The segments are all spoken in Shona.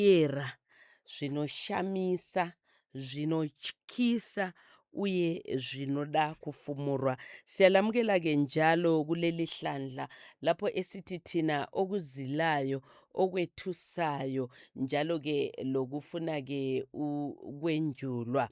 Zvinoyera, zvinoshamisa, zvinotyisa uye zvinoda kufumurwa. Siyalamukela-ke njalo kuleli hlandla lapho esithi thina okuzilayo, okwethusayo njalo-ke lokufuna-ke ukwenjulwa.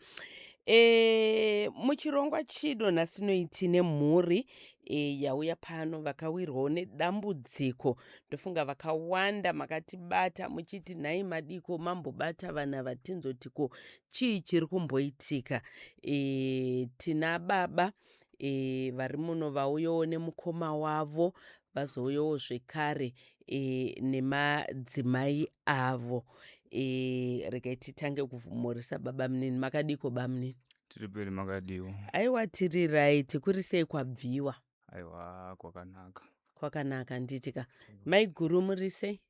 E, muchirongwa chino nhasi noiti nemhuri e, yauya pano vakawirwawo nedambudziko. Ndofunga vakawanda makatibata muchiti nhai madiko mambobata vana vatinzoti ko chii chiri kumboitika. E, tina baba e, vari muno vauyawo nemukoma wavo vazouyawo zvekare e, nemadzimai avo. E, regai titange kumhoresa baba munini. Makadiko bamunini? Tiri peri, makadiwo? Aiwa, tiri right. Kuri sei kwabviwa? Aiwa, kwakanaka. Kwakanaka, nditika. Maiguru, muri sei?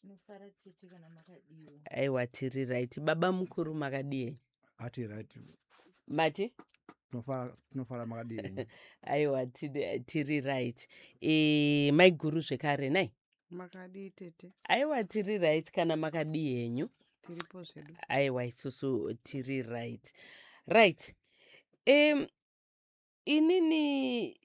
Tinofara tete, kana makadiwa? Aiwa, tiri right. Baba mukuru, makadii? Ati right. Mati? Tinofara, tinofara, makadii? Aiwa, tiri right. E, maiguru zvekare nai? Makadii tete? Aiwa, tiri right, kana makadii henyu? Tiripo zvedu. Aiwa, isusu tiri right. Right, inini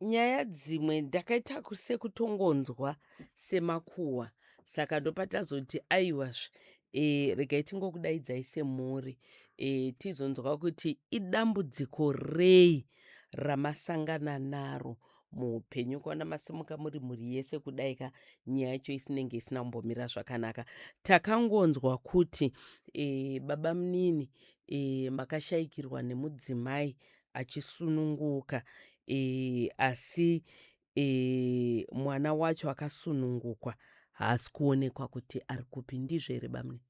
nyaya dzimwe ndakaita sekutongonzwa semakuhwa, saka ndopatazoti aiwazve, e, regai tingokudaidzai semhuri, e, tizonzwa kuti idambudziko rei ramasangana naro muupenyu. Kuona masimuka muri mhuri yese kudai ka, nyaya yacho isinenge isina kumbomira zvakanaka. Takangonzwa kuti e, baba munini, e, makashayikirwa nemudzimai achisununguka, e, asi e, mwana wacho akasunungukwa haasi kuonekwa kuti ari kupi. Ndizvo here, bamunini?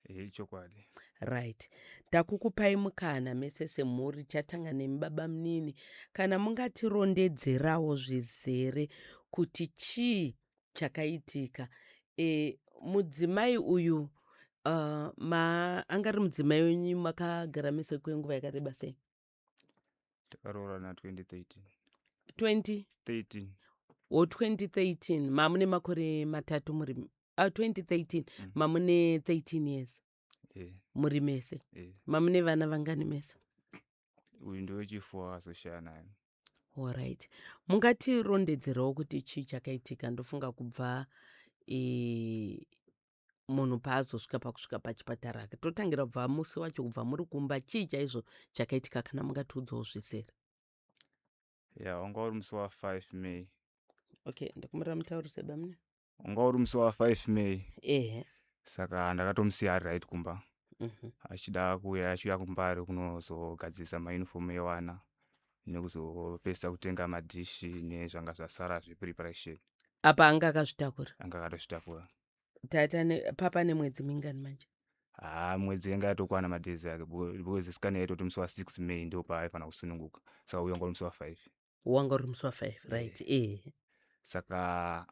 Ehe, chokwadi. Right, takukupai mukana mese semhuri. Chatanga nemi, baba munini, kana mungatirondedzerawo zvizere kuti chii chakaitika. E, mudzimai uyu ma angari mudzimai wenyu, makagara mese kwenguva yakareba sei? Takaroorana 2013. 20 13. O 2013, mamune makore 3 muri 2013? Mm. Mamune 13 years muri mese? Eh. Mamune vana vangani mese? Uyu ndewechifuwa, akazoshaya naye. Alright, mungatirondedzerawo kuti chii chakaitika? Ndofunga kubva e, munhu paazosvika pakusvika pachipatara, totangira kubva musi wacho, kubva muri kumba, chii chaizvo chakaitika, kana mungatiudzawo zvizere? Ya, wanga uri musi wa5 May. Okay, ndakumbira mutaurise, bamune. Wanga uri musi wa5 May. Saka ndakatomusiya ari right kumba, achida kuuya, achiuya kumbare kunozogadzirisa mauniform evana nekuzopedzisa kutenga madhishi nezvanga zvasara zvepreparation. Apa anga akazvitakura? Anga akatozvitakura. Tata papa nemwedzi mingani manje? Haa, mwedzi yanga yatokwana madays ake, because scan yaitoti musi wa6 May ndo paaifanira kusununguka, saka uyu wanga uri musi wa5. Wanga uri musi wa5, right, ehe. Saka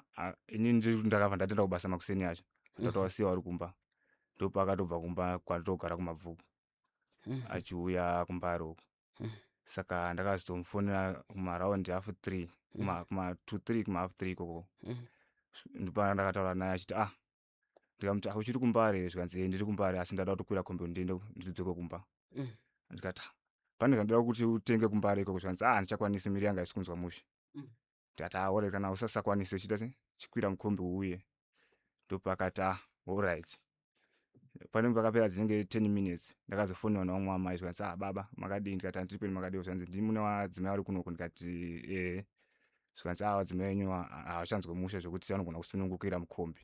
inini ndakabva ndatenda kubasa makuseni acho, ndatowasiya uri kumba. Ndopaakatobva kumba kwatogara kuMabvuku, achiuya kumbare uku. Saka ndakazomufonera kumaround half 3, kuma 2 3, kuma half 3 ikoko. Ndopana ndakataura naye achiti, ah, ndikamuti, "Ah, uchiri kumbare here?" Zvikanzi, "Eh, ndiri kumbare, asi ndada kutokwira kombi kuti ndiende ndidzoke kumba." Ndikati, "Ah, pane zvandida kuti utenge kumbare ikoko." Zvikanzi, "Ah, handichakwanisi, miri yanga haisi kunzwa mushe." Ndikati, "Ah, alright, kana usasakwanisi chiita se chikwira mukombi uuye." Ndopakati, "Ah, alright." Panenge pakapera dzinenge 10 minutes, ndakazofonerwa nevamwe amai. Zvikanzi, "Ah, baba, makadii?" Ndikati, "Handiri peni, makadii?" Zvikanzi, "Ndimi mune vadzimai vari kunoku?" Ndikati, "Ehe." Zvikanzi, "Ah, vadzimai venyu havachanzwe mushe zvekuti vanogona kusunungukira mukombi.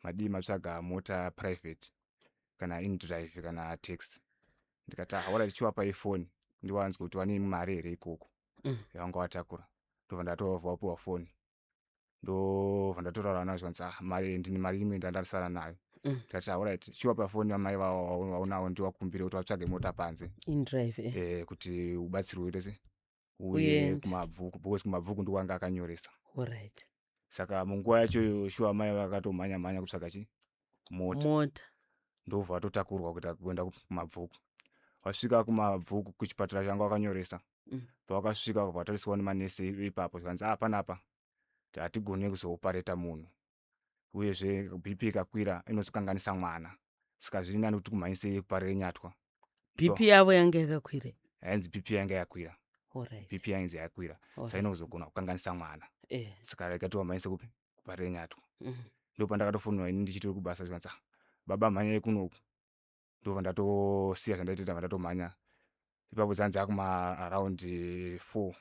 Madii matsvaga mota private, kana inDrive kana taxi?" Ndikati, "Ah, alright, chiwapai foni ndiwanzwe kuti vane mari here ikoko yavanga vatakura." Ndobva ndatovabva vapiwa foni, ndobva ndatotaura navo. Zvikanzi, "Ah, mari ndine mari imwe ndandasara nayo." Ndikati, "Alright, chiwapa foni amai vaunawo ndiwakumbire kuti vatsvage mota panze." InDrive, eh. Eh, kuti ubatsirwe uite se uye Uende. kuMabvuku, because kuMabvuku ndiko akanyoresa. Saka munguva yacho iyoyo, shuwa, amai vakatomhanya mhanya kutsvaga chi mota. Mota. Ndobva vatotakurwa kuita kuenda kuMabvuku. Vasvika kuMabvuku kuchipatara changa vakanyoresa, pavakasvika vatariswa nemanesi ipapo, zvikanzi, "Ah, panapa hatigone kuzoopareta munhu." Uyezve BP ikakwira inozokanganisa mwana, saka zviri nani kuti tikumhanyisei kuparire nyatwa. BP yavo yanga yakakwira? Yainzi BP yanga yakwira. Alright. BP yainzi yakwira, saka inozogona kukanganisa mwana. Saka rega tivamhanyise kupi? Kuparire nyatwa. Ndopandakatofonera ini ndichitori kubasa, zvikanzi, "Ah, baba, mhanyai kunoku." Ndobva ndatosiya zvandaitoita, bva ndatomhanya ipapo. Dzanzi akuma around 4.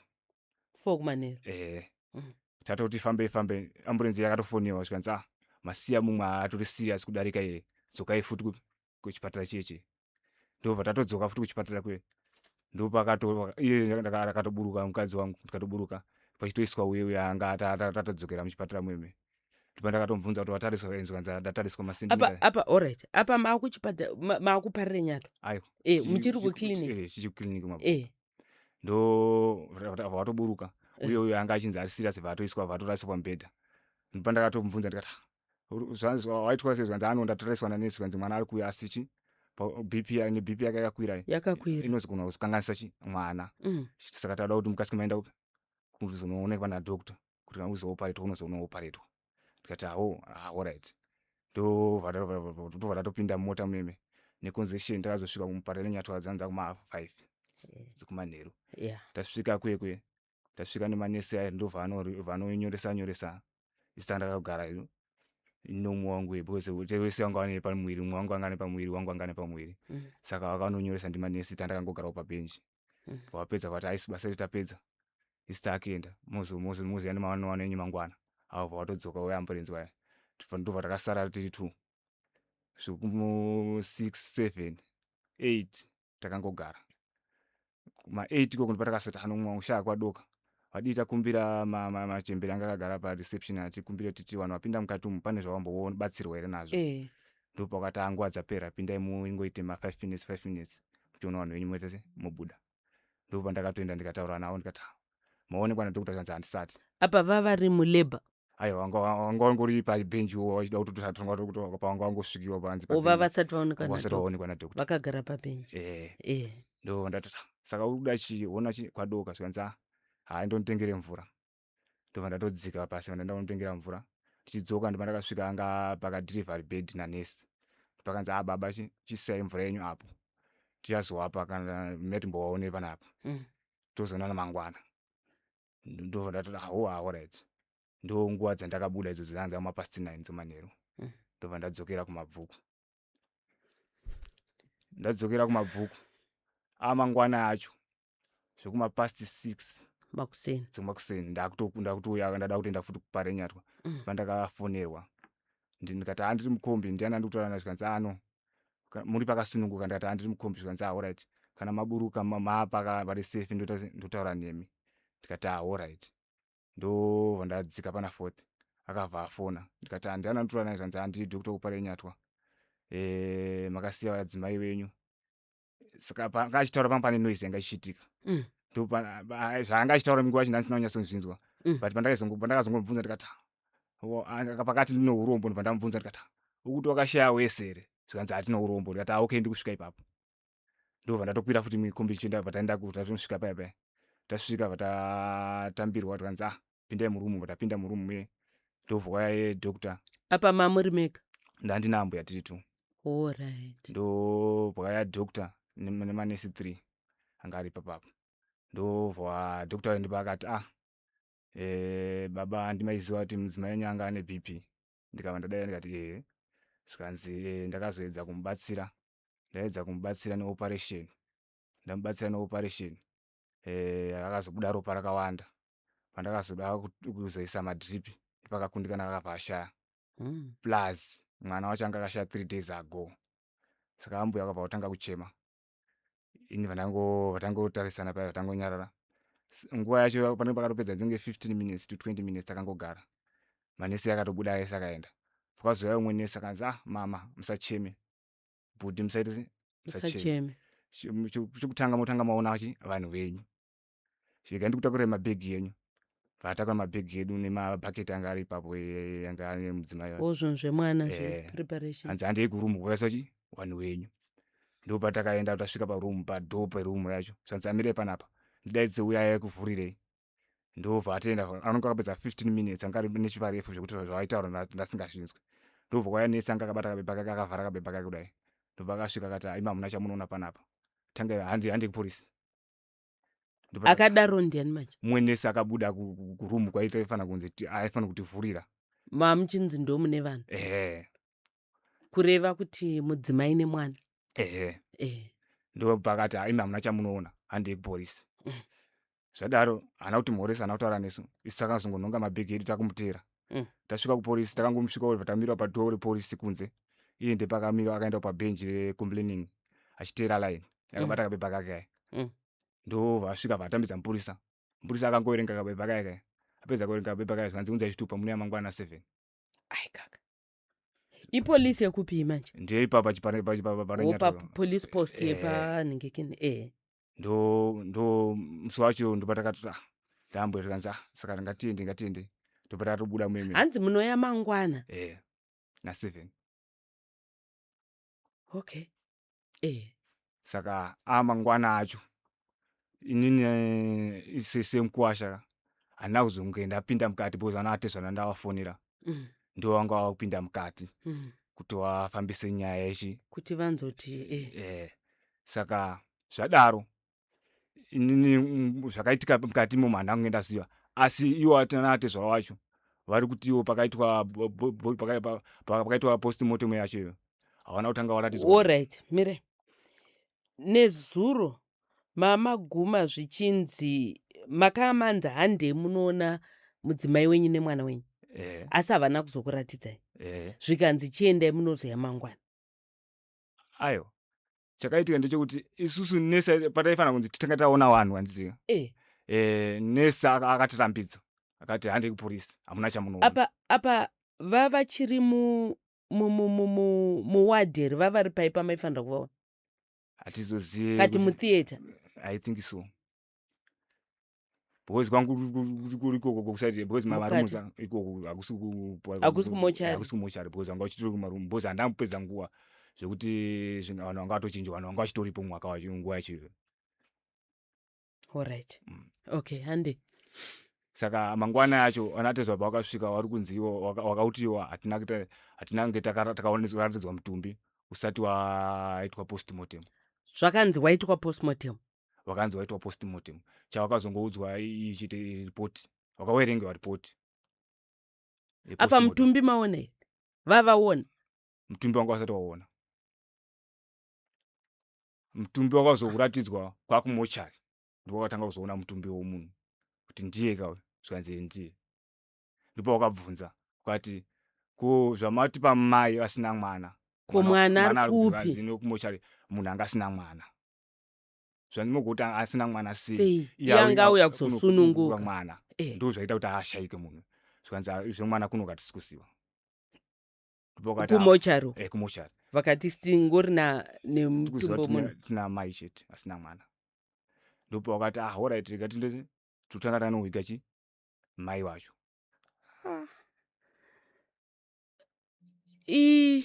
4 kumanheru? Ehe. Tatoti fambei fambei, ambulensi yakatofoniwa, zvikanzi, "Ah, masiya mumwe atori serious kudarika iye, dzokai futi kupi? Kuchipatara chiyechi." Ndobva tatodzoka futi kuchipatara kuye. Ndopakato iye akatoburuka mukadzi wangu, ndikatoburuka pachitoiswa uye uye anga tatodzokera muchipatara muime. Ndipo ndakatomubvunza kuti watariswa? Zvikanzi ndatariswa Apa masendimita. Apa, alright, apa maakuchipatara, maakuparire nyatwa? Aiwa. Muchiri kuclinic? Chichi kuclinic mabva. Ndo vatoburuka uye uyo anga achinzi ari serious, vatoiswa, vatoraswa pamubhedha. Pandakatomubvunza ndikati, "Ah, zvanzi waitwa sei?" Zvanzi ano ndatoraiswa nanesi, zvanzi mwana ari kuuya, asi chi BP neBP yake yakakwira. Yakakwira. Inozogona kuzokanganisa chi mwana. Saka tada kuti mukasike maenda kupi? Kuzonoonekwa nadoctor, kuti kana uzooparetwa unozonooparetwa. Ndikati, "Aho, alright." Ndobva tatopinda mumota meme necongestion, takazosvika kumuparire nyatwa dzanza kuma 5 dzekumanheru. Tasvika kwekwe, tasvika nemanesi aya, ndobva vanonyoresa nyoresa. Isi tanga takagara nomumwe wangu, because wese wanga ane pamuviri, mumwe wangu anga ane pamuviri, wangu anga ane pamuviri. Saka vakanonyoresa ndimanesi, tandakangogarawo pabhenji. Vapedza vati, "Aisi basa redu, tapedza isi, taakuenda, mozoya nemavanowana enyu mangwana." Avo vatodzoka veambulensi vaya. Ndobva takasara tiri two zvekumu 6 7 8 takangogara. Ma8 ikoko ndipo ano mumwe wangu shaa kwadoka, vadii takumbira machembere anga akagara pareception, atikumbire titi vanhu vapinda mukati umu pane zvavambobatsirwa here nazvo. Ndopakati, "Ah, nguva dzapera, pindai mungoite ma5 minutes, 5 minutes, muchiona vanhu venyu, moita se mobuda." Ndopandakatoenda ndikataura navo, ndikati, "Ah, maonekwa nadoctor?" Zvanzi, "Handisati." Apa vavari mulabour? Aiwa, wanga wangori pabhenjiwo vachida kutototatonga pawanga wangosvikiwa panzi. Ova vasati vaonekwa vasati nadoctor? Vaonekwa nadoctor. Vakagara pabhenji? Eh. Ndo ndatoti, "Ah, saka uri kuda chii? Ona chi kwadoka." Zvikanzi, "Ah, hai, ndonotengere mvura." Ndobva ndatodzika pasi, ndaenda kunotengera mvura. Ndichidzoka ndipo ndakasvika anga pakadelivery bed nanesi. Pakanzi, "A baba, chisiyai mvura yenyu apo, tichazowapa kana metimbowaone panapa. Tozoonana mangwana." Ndobva ndatoti, "Aho, alright." Ndo nguva dzandakabuda idzodzo, dzanga mapast 9 dzomanheru. Ndobva ndadzokera kumabvuku. Ndadzokera kumabvuku amangwana acho zvekumapast 6 Makuseni? Dzemakuseni, ndakutouya, ndada kutoenda futi kuparenyatwa. Pandakafonerwa ndikati, "Ah, ndiri mukombi, ndiani andikutaura naye?" Zvikanzi, "Ano muri pakasununguka?" Ndikati, "Ah, ndiri mukombi." Zvikanzi, "Ah, alright, kana maburuka maapaka pari safe, ndotaura nemi." Ndikati, "Ah, alright." Ndobva ndadzika pana fourth, akabva afona. Ndikati, "Ah, ndiani andikutaura naye?" Zvikanzi, "Ah, ndiri doctor kuparenyatwa, makasiya vadzimai venyu." Saka panga achitaura panga pane noise yanga ichiitika. Zvaanga achitaura nguva yacho ndandisina kunyatsozvinzwa. But pandakazongomubvunza ndikati, "Ah, pakati ndine urombo." Ndobva ndamubvunza ndikati, "Ah, ukuti wakashaya wese here?" Zvikanzi, "Hatina urombo." Ndikati, "Ah, okay, ndikusvika ipapo." Ndobva ndatokwira futi mikombi ichienda, bva taenda tatonosvika paya paya. Tasvika, bva tatambirwa, tikanzi, "Ah, pindai murumu." Bva tapinda murumu muye, ndobva kwauya doctor. Apa mamuri mega? Ndandina ambuya, tiri two. Alright. Ndobva kwauya doctor nemanesi 3 anga ari ipapapo. Ndobva doctor ndipo akati, "Ah, baba, handimaiziva kuti mudzimai wenyu anga ane BP?" Ndikabva ndadai ndikati, "Ehe." Zvikanzi, "Ndakazoedza kumubatsira, ndaedza kumubatsira neoperation, ndamubatsira neoperation, akazobuda ropa rakawanda. Pandakazoda kuzoisa madrip pakakundikana, akabva ashaya. Plus mwana wacho anga akashaya 3 days ago." Saka ambuya akabva kutanga kuchema. Ini vatangotarisana paya, vatangonyarara. Nguva yacho panenge pakatopedza dzinge 15 minutes to 20 minutes takangogara. Manesi akatobuda ese akaenda. Pakazouya umwe nesi akanzi, "Ah, mama, musacheme, bhudhi, musaite se musacheme." Usacheme. Chekutanga motanga maona chi vanhu venyu, rega ndikutakurai mabhegi enyu. Vatakura mabhegi edu nemabhaketi anga ari ipapo, anga ane mudzimai wake. O, zvinhu zvemwana, zvepreparation. Hanzi, "Handei kurumu kwakaiswa chi vanhu venyu." Ndopatakaenda. Tasvika parumu, padhoo perumu yacho, zvanzi, "Amirei panapa, ndidaidze uya yakuvhurirei." Ndobva atoenda, anonge akapedza 15 minutes anga ari nechiparefu zvekuti zvaaitaura ndasingazvinzwi. Ndobva kwauya nesi anga akabata kabepa kake, akavhara kabepa kake kudai. Ndobva akasvika akati, "Ah, imi hamuna chamunoona panapa, tanga handi handi kupolisi." Akadaro ndiani manje? Mumwe nesi akabuda kurumu kwaitaifanira kunzi aifanira kutivhurira. Mamuchinzi ndomune vanhu? Ehe. Kureva kuti mudzimai nemwana? Ehe. Ndobva akati, "Ah, imi hamuna chamunoona, handei kupolisi." Zvadaro haana kuti mhoresa, haana kutaura nesu. Isu takazongonhonga mabhegi edu takumuteera. Tasvika kupolisi, takangosvika obva tamira padoor repolisi kunze. Iye ndepakamira, akaenda pabhenji recomplaining achiteera line akabata kabepa kake kaya. Ndobva asvika, bva atambidza mupurisa. Mupurisa akangoverenga kabepa kaya kaya. Apedza kuverenga kabepa kaya, zvikanzi, "Unzai zvitupa, munouya mangwana 7." Ai kaka, ipolisi yekupi manje? Ndeipapa. Wopa police post yepanhingikini, ehe. Ndo musi wacho ndopatakati, ah, ndambo tikanzi, ah, saka ngatiende, ngatiende. Ndopatakatobuda meme. Hanzi munoya mangwana? Na7. Okay. Saka amangwana acho, inini semukuwasha handina kuzonge ndapinda mukati because vana atezvana ndavafonera. Ndo vanga vakupinda mukati kuti vafambise nyaya yechi kuti vanzoti Saka zvadaro, inini zvakaitika mukati imomo handina kunge ndaziva, asi iwo ana atezvara wacho vari kuti iwo pakaitwa pakaitwa postmortem yacho iyo havana kutanga varatidzwa. Alright, mire, nezuro mamaguma zvichinzi makamanzi handei munoona mudzimai wenyu nemwana wenyu. Asi havana kuzokuratidzai? Zvikanzi chiendai munozoya mangwana? Aiwa, chakaitika ndechekuti isusu nesi pataifanira kunzi titanga taona vanhu, handiti? Nesi akatirambidza, akati, "Handei kupolisi, hamuna chamunoona." Apa vavachiri muwadhi here? Vavari pai pamaifanira kuvaona? Hatizozive. Kati mutheatre? I think so, because kwangu kuri ikoko kuside, because Mukati. Marooms ikoko hakusi Hakusi kumochari. Hakusi kumochari, because vanga vachitori kumaroom, because handina kupedza nguva zvekuti vanhu vanga vatochinja, vanhu vanga vachitoripo mwaka wacho, nguva yacho iyoyo. Alright. Okay, hande. Saka mangwana yacho vanatezva pavakasvika, vari kunzi ivo wakautiwa hatina kunge takaoneswa mutumbi usati waitwa postmortem. Zvakanzi waitwa postmortem? Vakanzi waitwa postmortem. Chavakazongoudzwa ichite ripoti, vakawerengewa ripoti Apa yepostmortem. Mutumbi maona here? Vavaona? Mutumbi wanga wasati waona. Mutumbi wakazokuratidzwa kwakumochari, ndipo wakatanga kuzoona mutumbi womunhu kuti ndiye kauyu. Zvikanzi ndiye. Ndipo wakabvunza ukati, "Ko zvamati pamai vasina mwana?" Ko mwana ari kupi? Zvikanzi nekumochari munhu anga asina mwana. Zvandimogoti asina mwana sei? Sei? Iye Iye anga auya kuzosununguka. Mwana. Ndo zvaita kuti ashaike munhu. Zvikanzi, "Ah, zvemwana kuno katisi kuziva." Ndipo wakati, "Ah, Kumochari? Kumochari. Vakati stingori tikuziva nemutumbi wemunhu. Tina mai chete asina mwana. Ndipo wakati, "Ah, alright, rega tindese totanga tanowiga chi mai wacho." I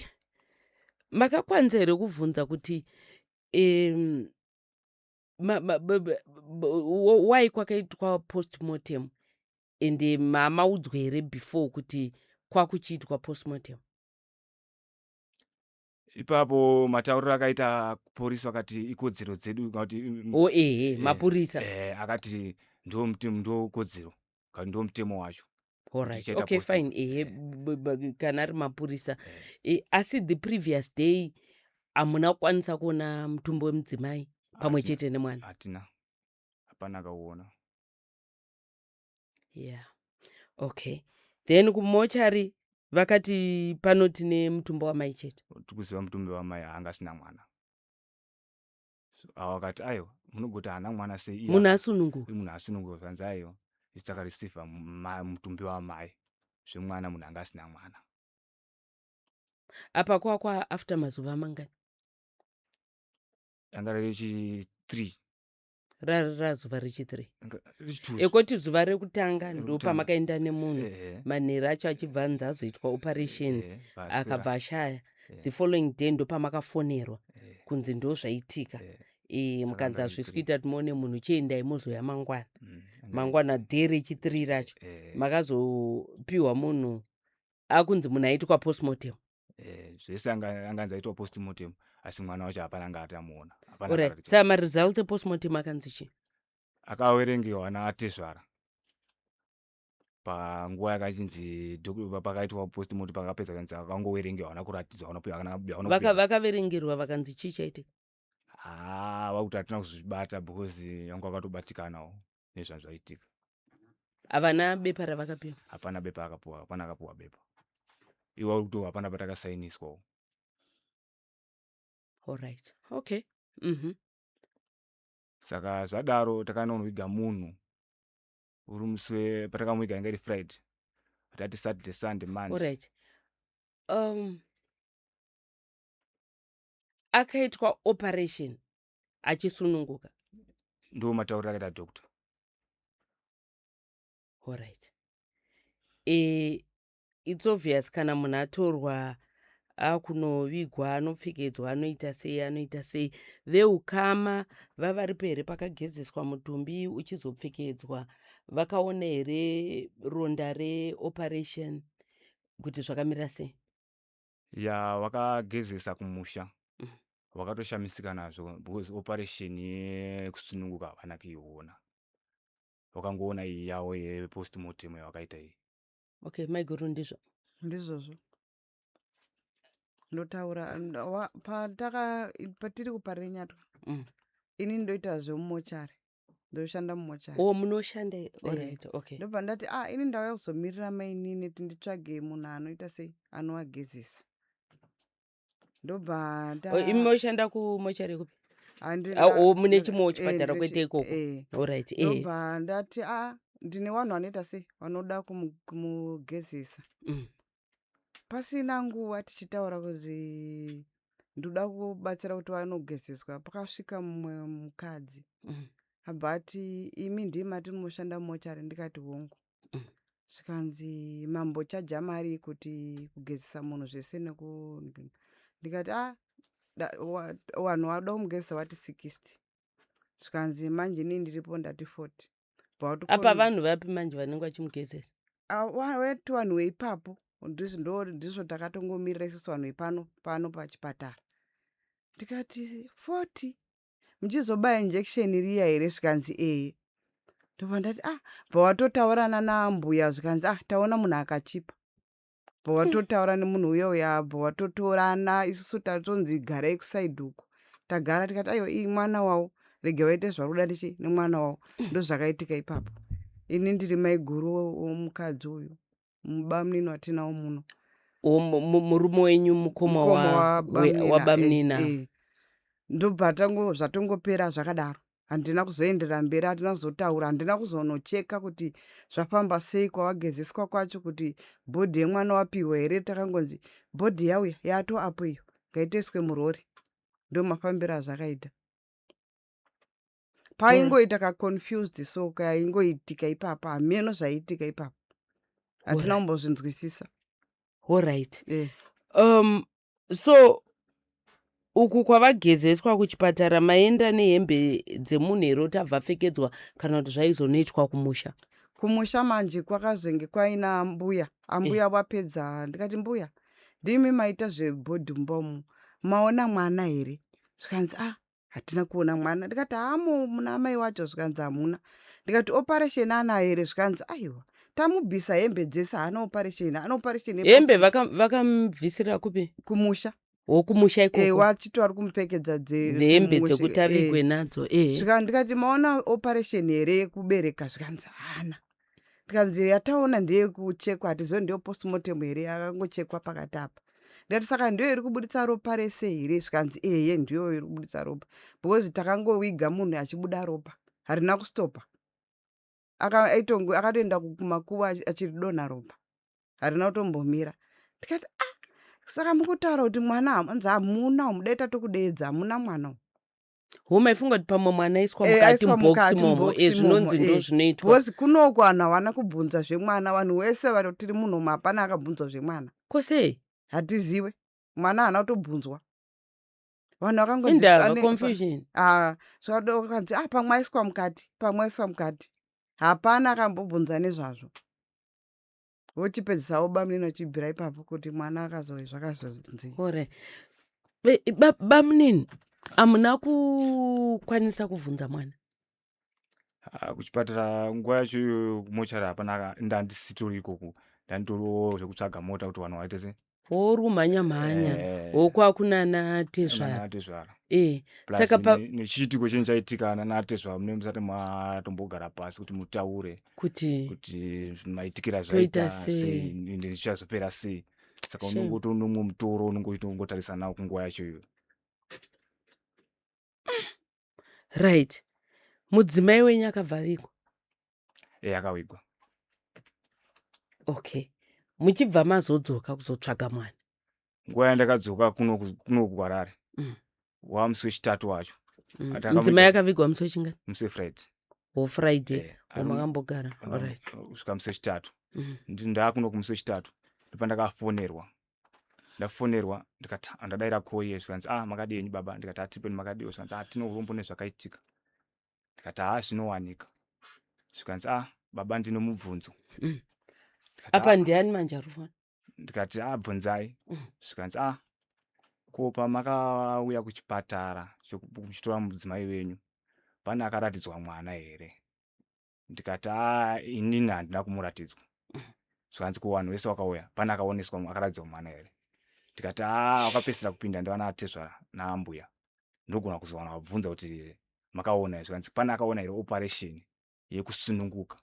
makakwanisa here kubvunza kuti why kwakaitwa postmortem, ende mamaudzwa here before kuti kwakuchiitwa postmortem? Ipapo matauriro akaita porisi, vakati ikodzero dzedu kuti O, ehe, mapurisa. Akati ndo mutemo, ndo kodzero kana ndo mutemo wacho. Alright. Tichaita Okay. post- Fine, ehe, kana ari mapurisa. Asi the previous day hamuna kukwanisa kuona mutumbi wemudzimai pamwe Hatina. chete nemwana? Hatina, hapana akauona. Yeah, okay. Then kumochari vakati pano tine mutumbi wamai chete? Tikuziva mutumbi wamai haanga asina mwana. So, avo vakati, "Aiwa, munogoti haana mwana sei? Iye Munhu asununguka." Munhu asununguka. Zvanzi, "Aiwa, isu takareceiva mutumbi wamai, zvemwana munhu anga asina mwana." Apa kwakwa after mazuva mangani? Anga rechi 3. Razuva rechi3? Rechi2. Ekoti zuva rekutanga ndo Rekutanga. pamakaenda nemunhu manheru acho achibva anzi azoitwa operation, akabva ashaya. The following day ndo pamakafonerwa kunzi ndo zvaitika? E, Saka mukanzi anga hazvisi iri kuita kuti muone munhu chiendai mozouya mangwana. Anga iri Mangwana day rechithree racho makazopiwa munhu akunzi munhu aitwa postmortem. Zvese anganzi aitwa postmortem, asi mwana wacho hapana anga atamuona, hapana Orit akaratidzwa. saka maresults epostmortem akanzi chii? Akaverengerwa naatezvara panguva yakachinzi pakaitwa postmortem, pakapedza kanzi akangoverengerwa, haana kuratidzwa, haana kupiwa- haana haana kupiwa. Vakaverengerwa vakanzi chii chaitika? Haa, vakuti hatina kuzvibata because vanga vakatobatikanawo nezvanhu zvaitika. Havana bepa ravakapiwa? Hapana bepa akapuwa, hapana akapuwa bepa. Iwa kuti hapana patakasainiswawo. Alright, okay. Saka zvadaro takanonoviga munhu uri musi patakamuviga inga iri Friday, tati Saturday, Sunday, Monday. Alright, akaitwa operation achisununguka? Ndo matauriro akaita doctor. Alright, it's obvious kana munhu atorwa akunovigwa anopfekedzwa, anoita sei, anoita sei. Veukama vavaripo here pakagezeswa mutumbi uchizopfekedzwa? Vakaona here ronda reoperation kuti zvakamira sei? Ya, vakagezesa kumusha. Vakatoshamisika nazvo because operation yekusununguka havana kuiona, vakangoona iyi yavo yepostmortem yavakaita iyi. Okay, maiguru, ndizvo? Ndizvozvo ndotaura. Pataka patiri kuParenyatwa, ini ndoita zvemumochari, ndoshanda mumochari. O, munoshanda? Alright, okay. Ndobva ndati, ah, ini ndauya kuzomirira mainini kuti nditsvage munhu anoita sei, anovagezesa. Ndobva O, imi moshanda kumochari kupi? Ah, o, mune chimwewo chipatara, kwete ikoko. Alright. Ndobva ndati, a, ndine vanhu vanoita sei, vanoda kumugezesa. Pasina nguva tichitaura kuti ndoda kubatsira kuti vanogezeswa, pakasvika mumwe mukadzi. Abva ati, imi ndimi mati munoshanda mumochari? Ndikati, hongu. Zvikanzi, mambochaja mari kuti kugezesa munhu zvese neku? Ndikati, a, vanhu vada kumugezesa vati 60. Zvikanzi, manje inini ndiripo ndati 40. Apa vanhu vapi manje vanenge vachimugezesa? Vati vanhu veipapo. Ndizvo ndizvo takatongomirira isusu vanhu vepano pano pachipatara. Ndikati, 40 muchizobaya injection riya here? Zvikanzi, ee. Ndobva ndati, ah, bva watotaurana naambuya. Zvikanzi, ah, taona munhu akachipa. Bva watotaura nemunhu uya uya, bva watotorana. Isusu tatonzi garai kuside uko. Tagara, tikati, aiwa, iyi mwana wavo, rega vaite zvari kuda ndichi nemwana wavo. Ndozvakaitika ipapo. Ini ndiri maiguru womukadzi uyu, mubamunini watinawo muno. O, murume wenyu mukoma wabamnina. Wabamnina. Ndobva zvatongopera zvakadaro. Handina kuzoendera mberi, handina kuzotaura, handina kuzonocheka kuti zvafamba sei kwavagezeswa kwacho, kuti body yemwana wapiwa here. Takangonzi body yauya, yato apo iyo, ngaitoiswe murori. Ndo mafambiro azvakaita. Paingoita kaconfused, so kaingoitika ipapa, hameno zvaiitika ipapo, hatina kumbozvinzwisisa. Alright. So uku kwavagezeswa kuchipatara, maenda nehembe dzemunhu here kuti abva apfekedzwa, kana kuti zvaizonoitwa kumusha? Kumusha manje kwakazenge kwaina mbuya. Ambuya vapedza, ndikati, mbuya, ndimi maita zvebody mumba umu, maona mwana here? Zvikanzi, ah, hatina kuona mwana. Ndikati, hamo muna mai wacho? Zvikanzi, hamuna. Ndikati, operation anayo here? Zvikanzi, aiwa, tamubvisa hembe dzese, haana operation, haana operation. Hembe vakamubvisira kupi? Kumusha. Wokumusha ikoko? Wachiti vari kumupfekedza dzehembe dzekuti avigwe nadzo. Zvika ndikati, maona operation here yekubereka? Zvikanzi, haana. Ndikanzi, yataona ndeyekuchekwa, hatizivi ndiyo postmortem here, yakangochekwa pakati apa. Ndikati, saka ndiyo iri kubuditsa ropa rese here? Zvikanzi, eye, ndiyo iri kubuditsa ropa, because takangoviga munhu achibuda ropa, harina kustopa. Akatoenda kumakuva achiridonha ropa, harina kutombomira. Ndikati, ah, saka mukutaura kuti mwana hanzi hamuna, mudai tatokudeedza, hamuna mwana umu. Ho, maifunga kuti pamwe mwana aiswa mukati aiswa mubhokisi mukati momo? mubhokisi Zvinonzi momo, ndo zvinoitwa. Because kunoku vanhu havana kubvunza zvemwana. Vanhu vese vari tiri munomu, hapana akabvunzwa zvemwana. Kosei? Hatiziwe, mwana haana kutobvunzwa. Vanhu vakangonzi Indava ane- confusion. Ah, zvakanzi ah pamwe aiswa mukati, pamwe aiswa mukati. Hapana akambobvunza nezvazvo. Vochipedzisa vobamunini vachibvira ipapo kuti mwana akazo zvakazonzi. Alright. Bamunini hamuna kukwanisa kubvunza mwana? Ah, kuchipatara nguva yacho iyoyo kumochari hapana ndandisitori ikoko ndanditoriwo zvekutsvaga mota kuti vanhu vaite se Uri kumhanya mhanya Eh, wokwakunana tezvara. nana tezvara Eh, Plus saka pa nechiitiko chinhu chaitika nana tezvara mune musati matombogara pasi kuti mutaure kuti kuti maitikira Toita zvaita sei? sei ende zvichazopera sei saka Shame. unongoto nomwe mutoro unongoitongotarisa nawo kunguva yacho iyoyo. Right. Mudzimai wenyu akabva avigwa? E, akavigwa. Okay. Muchibva mazodzoka kuzotsvaga mwana? Nguva yandakadzoka kuno kuno kuHarare wamusi wechitatu wacho. Mudzimai akavigwa musi wechingani? Musi weFriday. Wo Friday. Wamakambogara. Alright. Kusvika musi wechitatu. Ndakuno kumusi wechitatu ndopandakafonerwa. Ndafonerwa ndikati ndadaira call iye zvikanzi ah makadii henyu baba, ndikati hatipeni makadiwo, zvikanzi ah tine urombo nezvakaitika, ndikati haa zvinowanika, zvikanzi ah baba ndine mubvunzo. Ndikati, Apa "Ah." ndiani manje ari kufona? Ndikati ah bvunzai. Zvikanzi ah ko pamakauya kuchipatara muchitora mudzimai wenyu pane akaratidzwa mwana here? Ndikati ah inini handina kumuratidzwa. Zvikanzi ko vanhu vese vakauya pane akaoneswa akaratidzwa mwana here? Ndikati ah wakapedzisira kupinda ndivana atezvara naambuya, ndogona kuzowana vabvunza kuti makaona here? Zvikanzi pane akaona here operation yekusununguka?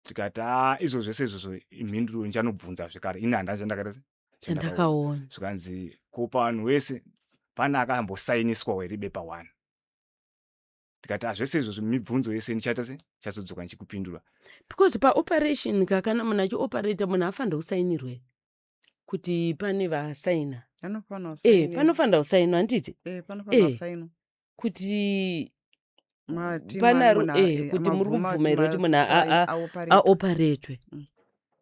Tikati ah izvo zvese izvozvo imhinduro ndichanobvunza zvekare, ini handina chandakaita se chandakaona. Zvikanzi ko pavanhu vese pane akambosainiswawo here bepa 1? Ndikati ah zvese izvozvo mibvunzo yese ndichaita se ndichazodzoka ndichikupindura. Because paoperation ka kana munhu achioperata munhu afanira kusainirwa kuti pane vasaina. Panofanira Eh, kusainwa. panofanira kusainwa handiti? Eh, panofanira Eh. kusainwa. Kuti Mati pana munhu eh, kuti muri mabvuma kubvuma here kuti munhu aoperate. aoperatwe.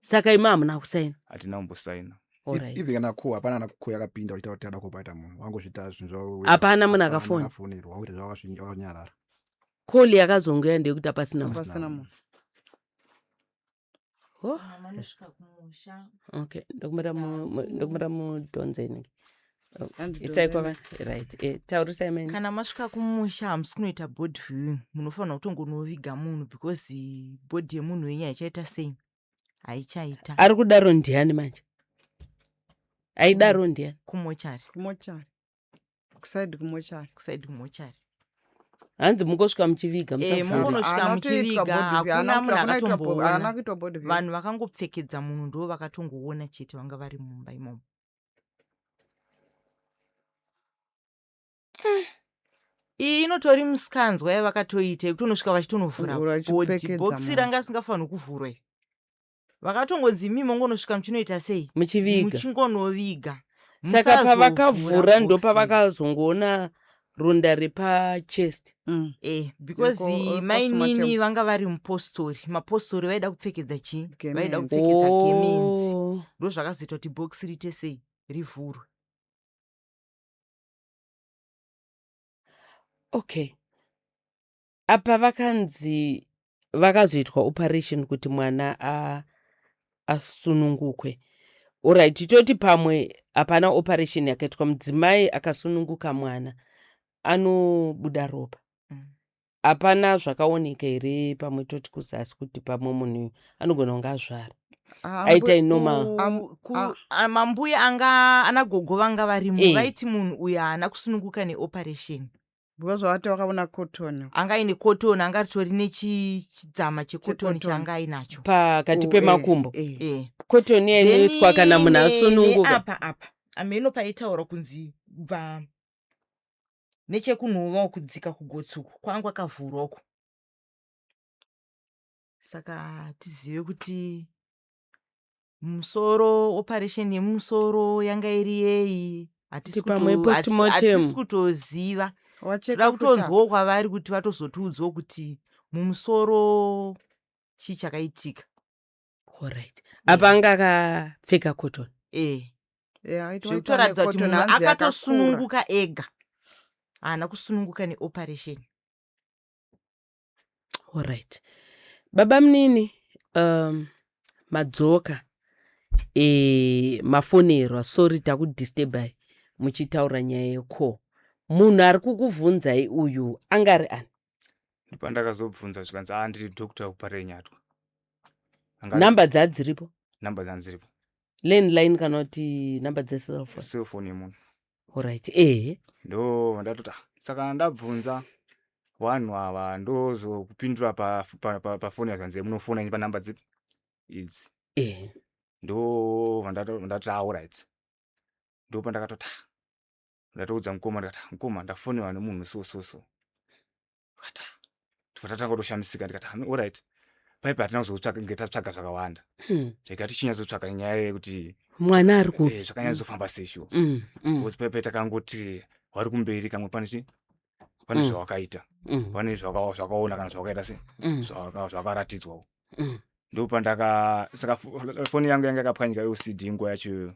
Saka imi hamuna kusaina? Hatina kumbosaina. Alright. Even kana call hapana kana call yakapinda uchiita kuti ada kuoperata munhu wangozviita zvinhu zvavo. Hapana munhu akafona. Akafonerwa wangoita zvavo wakanyarara. Call yakazongouya ndeyekuti hapasina munhu. Hapasina munhu. Oh. Kana manosvika kumusha. Okay, ndokumira mudhonzeni. Handidhonzeni. Isai kwava right. Eh, taurisai maini. Kana masvika kumusha hamusi kunoita body viewing, munofanira kutongonoviga munhu because body yemunhu wenyu haichaita sei, haichaita. Ari kudaro ndiani manje? Aidaro ndiani? Kumochari. Kumochari. Kusaidi kumochari. Kusaidi kumochari. Hanzi mungosvika muchiviga Eh, musavhura. mungonosvika Haana kutoitwa muchiviga, body view, hakuna munhu haana kuitwa akatomboona. haana kuitwa body view. Vanhu vakangopfekedza munhu ndo vakatongoona chete vanga vari mumba imomo. Iyi inotori musikanzwa yavakatoita yekutonosvika vachitonovhura Kuvhura bhodhi. vachipfekedza Bhokisi munhu. ranga risingafaniri kuvhurwa iri. Vakatongonzi imi mongonosvika muchinoita sei? Muchiviga. Muchingonoviga. Saka Musazovhura pavakavhura bhokisi. ndopavakazongoona ronda repachest. Eh, because Eko- mainini postmortem. vanga vari mupostori. Mapostori vaida kupfekedza chii? Vaida Gemenzi. kupfekedza gemenzi. Oh. Ndozvakazoita kuti bhokisi riite sei? Rivhurwe. Okay. Apa vakanzi vakazoitwa operation kuti mwana asunungukwe. Alright, toti pamwe hapana operation yakaitwa, mudzimai akasununguka mwana anobuda ropa. Hapana zvakaoneka here pamwe toti kuzasi kuti pamwe munhu anogona kunge azvara? Aita inoma. Mambuya anga ana gogo vanga varimo Eh. vaiti munhu uyu haana kusununguka neoperation. Because vati vakaona cotton. Anga aine cotton, anga ritori nechidzama checotton Checotton. chaanga ainacho. Pakati Oh, pemakumbo. eh, eh. Eh. Cotton iya inoiswa kana munhu asununguka. Neapa apa ameno paitaura kunzi kubva nechekunhova kudzika kugotsi uku kwanga kwakavhurwa uku. Saka tizive kuti musoro operation yemusoro yanga iri yei hatisi Kuti pamwe postmortem. hatisi kutoziva. Wacheka Toda kuti kutonzwawo kwavari kuti vatozotiudzawo kuti mumusoro chii chakaitika. Alright. Apa anga akapfeka cotton. Eh. Eh, aitwa Zvekutoratidza kuti cotton munhu hanzi yakakura. akatosununguka ega. Haana kusununguka neoperation. Alright, baba munini, madzoka, mafonerwa. Sorry, takudisturbai muchitaura nyaya yecall. Munhu ari kukubvunzai uyu angari ani? Ndopandakazobvunza, zvikanzi, "A, ndiri doctor wekuParirenyatwa." Namba dzadziripo? Namba dzanziripo. Landline kana kuti namba dzecellphone? Cellphone yemunhu. Alright, ehe. Ndo ndatoti, "Ah, saka ndabvunza vanhu ava, ndozokupindura pafoni." Zvanzi, "Munofona ini panhamba dzipi idzi." Ndo ndati, "Alright." Ndo pandakatoti, "Ah," ndatoudza mukoma, ndikati, "Ah, mukoma, ndafonerwa nemunhu so so so." Akati, "Ah." Tobva tatanga kutoshamisika. Ndikati, "Ah, alright." Paipa hatina kuzotsvaga, nge tatsvaga zvakawanda, taiga tichinyatsotsvaga nyaya yekuti mwana ari kupi. Zvakanyatsofamba sei sure. Because paipa takangoti vari kumberi, kamwe pane chi pane zvawakaita, pane zvawakaona kana zvawakaita sei, zvawakaratidzwawo. Ndopandaka saka foni yangu yanga yakapwanyika LCD nguva yacho iyoyo,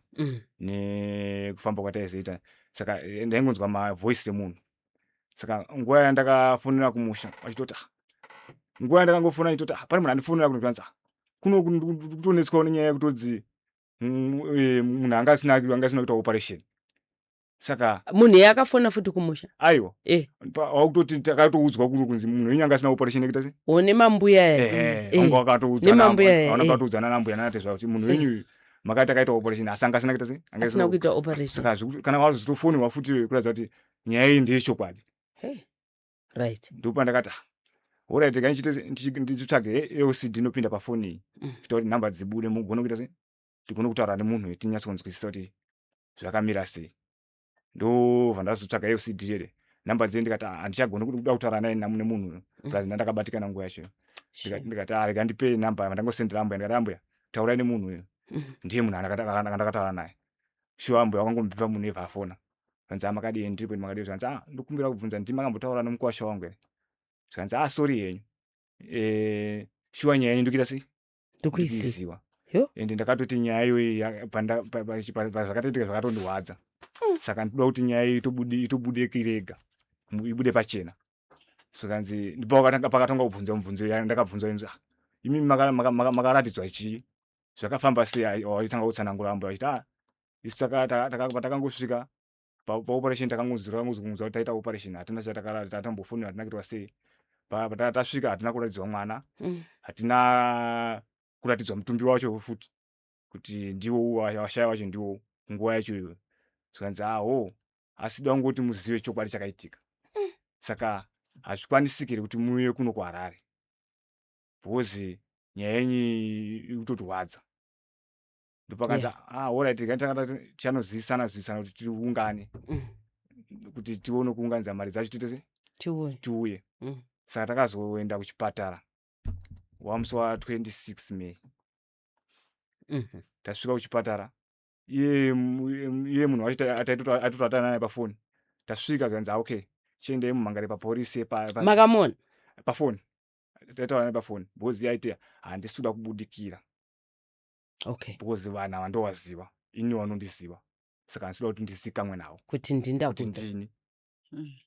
nekufamba kwataizoita. Saka ndaingonzwa mavoice remunhu. Saka nguva yandakafonera kumusha vachitoti, "Ah," nguva yandakangofona ichitoti, "Ah, pane munhu andifonera kuno." Zvikanzi, "Ah, kuno kutonetswawo nenyaya yekutodzi munhu anga asina kuita operation." Saka Munhu iye akafona futi kumusha? Aiwa. Wakutoti takatoudzwa kuno kunzi munhu wenyu anga asina operation yekuita sei. O, nemambuya aya? Ehe. Vanga vakatoudzana. Nemambuya aya, Vanga vakatoudzana nambuya nanatezvara kuti munhu wenyu uyu makati akaita operation, asi anga asina kuita sei. Anga asina kuita operation. Saka kana wazotofonerwa futi, kuratidza kuti nyaya iyi ndeyechokwadi. Hey. Right. Ndopandakati, "Ah, alright, regai ndichitsvage LCD inopinda pafoni iyi, kuita kuti nhamba dzibude, mugone kuita sei, tigone kutaura nemunhu, tinyatsonzwisisa kuti zvakamira sei." Ndobva ndazotsvaga LCD here, nhamba dziye. Ndikati, "Ah, handichagoni kuda kutaura naye nemunhu uyu." Plus ndandakabatikana nguva yacho. Ndikati, "Ah, rega ndipe namba." Ndangosendera ambuya, ndikati, "Ambuya, taurai nemunhu uyu." Ndiye munhu andakataura naye. Shuwa, ambuya wakangomupa munhu ebva afona. Zvanzi, "Ah, makadii? Ndiripo, makadii?" Zvanzi, "Ah, ndokumbira kubvunza, ndimi makambotaura nomukwasha wangu here?" Zvanzi, "Ah, sorry henyu. Shuwa nyaya yenyu ndikuita sei?" Ndikuiziva. Ndikuiziva. Yo. Ende ndakatoti nyaya iyoyi pazvakatoitika zvakatondirwadza, saka ndinoda kuti nyaya iyi itobudikire ega, ibude pachena. Zvikanzi, ndipo pakatanga kubvunza mubvunzo yandakabvunzwa inzi, "Ah, imi makaratidzwa chii? Zvakafamba sei?" Waitanga kutsanangura ambuya vachiti, "Ah, isu patakangosvika paoperation, takangozunguza kuti taita operation, hatina chatakambofonera, hatina kuitwa sei. Tasvika hatina kuratidzwa mwana, hatina kuratidzwa mutumbi wacho futi kuti ndiwo washaya wacho, ndiwo nguva yacho iyoyo." Zvikanzi, "Aho, asi da kungoti muzive chokwadi chakaitika. Saka hazvikwanisiki here kuti muuye kuno kuHarare, because nyaya yenyu iri kutotirwadza?" Ndopakanzi, "Ah, alright, tichanozivisana zivisana kuti tiungane, kuti tione kuunganidza mari dzacho, tiite sei?" Tiuye. Tiuye. Saka takazoenda kuchipatara wamusi wa26 May. Tasvika kuchipatara, iye munhu wacho aitotoatana naye pafoni. Tasvika, zvanzi, "Ah, okay, chiendei mumhangare paporisi." Makamona? Pafoni, taitaura naye pafoni, because iye aiti, "Handisi kuda kubudikira, because vanhu ava ndovaziva ini, vanondiziva, saka handisi kuda kuti ndizikamwe navo kuti kuti ndindakudza ndini."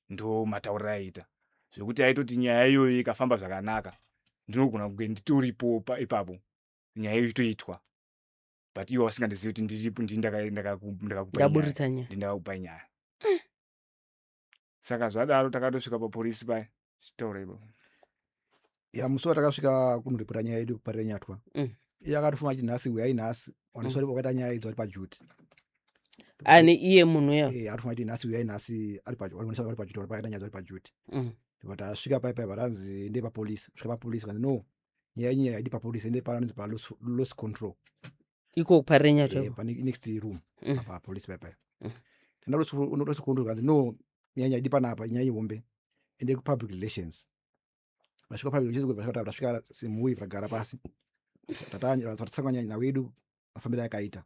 Ndo matauriro aiita, zvekuti aitoti nyaya iyoyo ikafamba zvakanaka, ndinogona kunge nditoripo ipapo nyaya iyo ichitoitwa, but iwo vasingandizivi kuti ndiripo, ndini ndakakupai nyaya. Ndaburitsa nyaya. Ndini ndakakupai nyaya. Saka zvadaro, takatosvika paporisi paya, chitaura ipapo. Ya, musi watakasvika kunoripota nyaya yedu kuParirenyatwa, iye akatofuma achiti, "Nhasi uyai nhasi." Wanoswari wakaita nyaya idzo ari paduty. Ani, iye munhu uya? Eh, atofuma achiti, "Nhasi uyai nhasi," ari ari paduty, pakaita nyaya dzo ari paduty. But asvika pai pai, patanzi ende papolisi. Svika papolisi, kanzi, "No, nyaya yenyu haidi papolisi, ende panonzi pa loss control." Iko kuParirenyatwa? Pane next room, papolisi pai pai. Tenda loss control, kanzi, "No, nyaya haidi panapa, nyaya ihombe, ende kupublic relations." Tasvika public relations, tasvika semhuri, tagara pasi, tatsanganya nhau yedu, mafambiro akaita.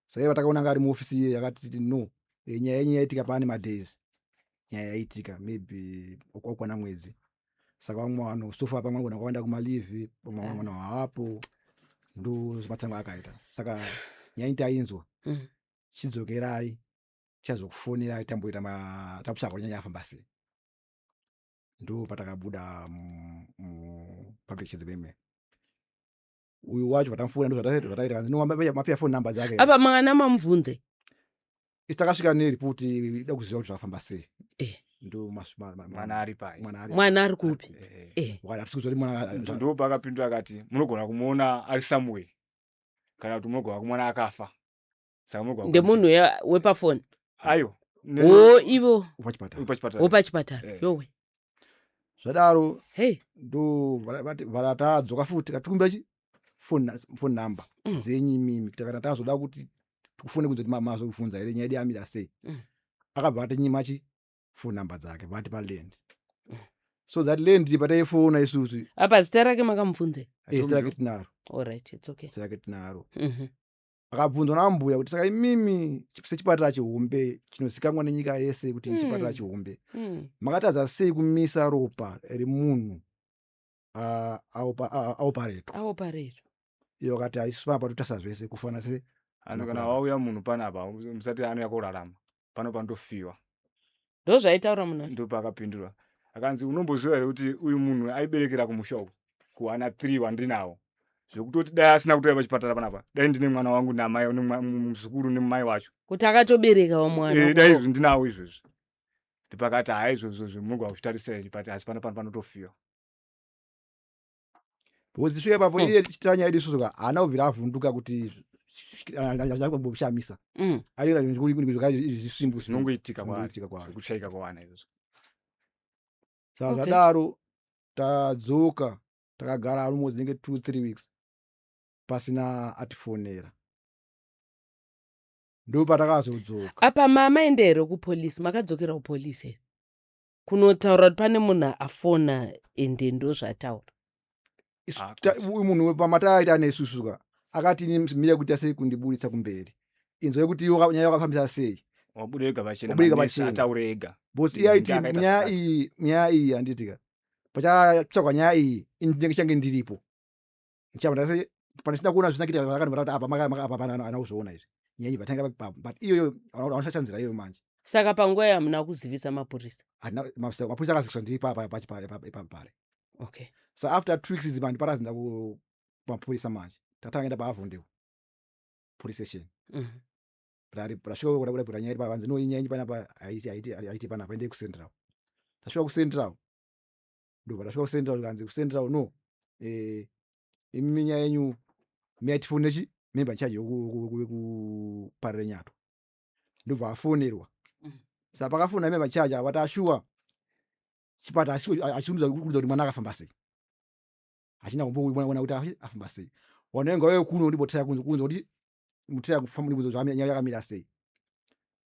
Saka iye vatakaona anga ari muofisi iye, yakatiti, "No, nyaya yenyu yaitika paane madays, nyaya yaitika maybe wakwana mwedzi, saka vamwe vanhu so far pamwe vanogona kuenda kumaleave, pamwe vamwe vanhu havapo." Ndo matsango akaita. Saka nyaya tainzwa, chidzokerai. Tichazokufonera tamboita takutsvaga kuti nyanya yafamba sei. Ndo patakabuda mupublic chedzimeme. Uyu wacho patamufona ndo zvataita kanzi no mapiya phone number dzake. Apa mwana mamubvunze. Isu takasvika neripoti ida kuziva kuti zvakafamba sei. Eh. Ndo mwana ari pai. Mwana ari. Mwana ari kupi? Eh. Eh. Wakati hatisi kuziva kuti mwana Ndo paakapindura akati munogona kumuona ari somewhere kana kuti munogona kumuona akafa. Saka munogona Ndemunhu wepafoni. Aiwa. O ivo pachipatara. Pachipatara. Wopachipatara. Eh. Yowe. Zvadaro Hey. ndo varatadzoka futi tikatikumbira chi phone number dzenyu imimi kuti kana tazoda kuti tikufone kunze kuti mazobvunza here nyaya yedu yamira sei. Akabva atinyima chi phone number dzake vati paland. So that land pataifona isusu. Apa zita rake makamubvunze? Eh, zita rake tinaro. All right, it's okay. Zita rake tinaro. Akabvunzwa nambuya kuti saka imimi sechipatara chihombe chinozikanwa nenyika yese kuti chipatara chihombe. Makatadza sei kumisa ropa remunhu aoparetwa? Aoparetwa. Iyo akati haisi panapa totarisa zvese kufana se Ano kana wauya munhu panapa musati anouya korarama. Pano pandofiwa. Ndozvaitaura munhu. Ndopakapindura. Akanzi unomboziva here kuti uyu munhu aiberekera kumusha uku kuwana 3 wandinawo. Zvekutoti dai asina kutouya pachipatara panapa dai ndine mwana wangu namai muzukuru nemai wacho. Kuti akatoberekawo mwana. Dai izvi ndinawo izvozvi. Ndipakati hai izvozvo zvemunogona kuzvitarisira izvi but asi pano panotofiwa. Because tisvike ipapo iye tichitira nyaya yedu isusu ka haana kubvira avhunduka kuti zvakambomushamisa. Aiona zvisimbu zvinongoitika kwaari. Zvinongoitika kwaari. Zvekushaika kwawana izvozvo. Saka zvadaro tadzoka takagara almost dzinenge 2-3 weeks pasina atifonera. Ndopatakazodzoka. Apa mamaenda here kupolisi? Makadzokera kupolisi here? Kunotaura kuti pane munhu afona ende ndozvataura. Isu Kuti. uyu munhu pamataita nesusu ka akati ini mira kuita sei kundiburitsa kumberi. Inzwa yekuti iwe nyaya yakafambisa sei. Wabuda ega pachena, Wabuda ega manesi pachena. ataure ega. Because iye aiti Ndiye akaita nyaya zvakati. iyi, nyaya iyi handiti ka. Pachatsvagwa nyaya iyi, ini ndinenge change ndiripo. Ndichabva ndase pandisina kuona zvisina kuita zvakanaka ndati apa apa pana ana kuzoona izvi. Nyaya iyi vatanga pa, but iyoyo hauna nzira iyoyo manje. Saka panguva iyi hamuna kuzivisa mapurisa? Handina, mapurisa akaziviswa ndiri pa pare. Okay. So after 2 weeks idzi manje parazinda kumapurisa manje. Tatanga kuenda paAvondale police station. Tasvika kuda kuda nyaya iri pavanzi no nyaya iri panapa haiti panapa endei kuCentral. Tasvika kuCentral. Ndobva tasvika kuCentral zvikanzi kuCentral no. Imi nyaya yenyu miyatifone chi member in charge yekuparire nyato. Ndobva afonerwa. Saka pakafona member in charge avati ashuwa chipatara achiunza kuudza kuti mwana akafamba sei. Hachina kumboona kuti afamba sei. Wanenge wauya kuno ndibotera kunze kuti mutera kufamba ndikuzo zvamira nyaya yakamira sei.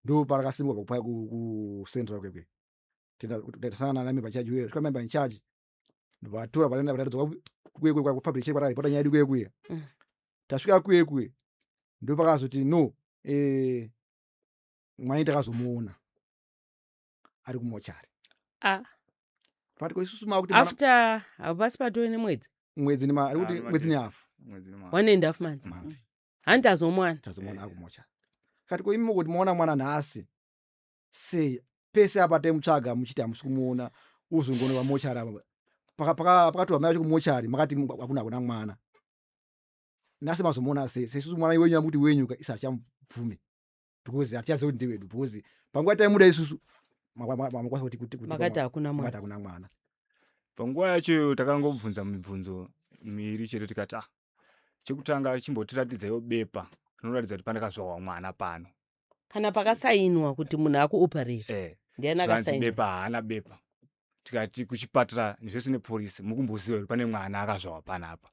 Ndo parakasimuka kupa ku Central kwekwe. Tenda tasangana na member in charge uye, svika member in charge. Ndobva vatora vatadzoka kwekwe kwa public check pakaripota nyaya yedu kwekwe. Tasvika kwekwe. Ndo pakazoti no, mwana takazomuona ari kumochari. Pati ko isusu makuti mwana After hapasi patove nemwedzi? Mwedzi nema, ari kuti Ah, mwedzi nehafu. Mwedzi nema. 1.5 months. Month. Hanti azomuwana. Tazomuona ari kumochari. Kati ko imi mukuti maona mwana nhasi sei pese apa taimutsvaga muchiti hamusi kumuona uzongoona pamochari apa. Pakatorwa mai vacho kumochari makati hakuna mwana. Nhasi mazomuona sei? Sesusu mwana wenyu amuti wenyu ka isu hatichamubvumi. Because hatichazivi kuti ndewedu because panguva taimuda isusu makwanisa kuti Makati hakuna mwana. Makati hakuna mwana. Panguva yacho takangobvunza mibvunzo miiri chete tikati chekutanga chimbotiratidzaiwo bepa rinoratidza kuti pandakazvarwa mwana pano. Kana pakasainwa kuti munhu akuoperate. Ndiani Zvikanzi akasainwa? bepa haana bepa. Tikati kuchipatara zvese nepolisi mukumboziva kuti pane mwana akazvarwa panapa.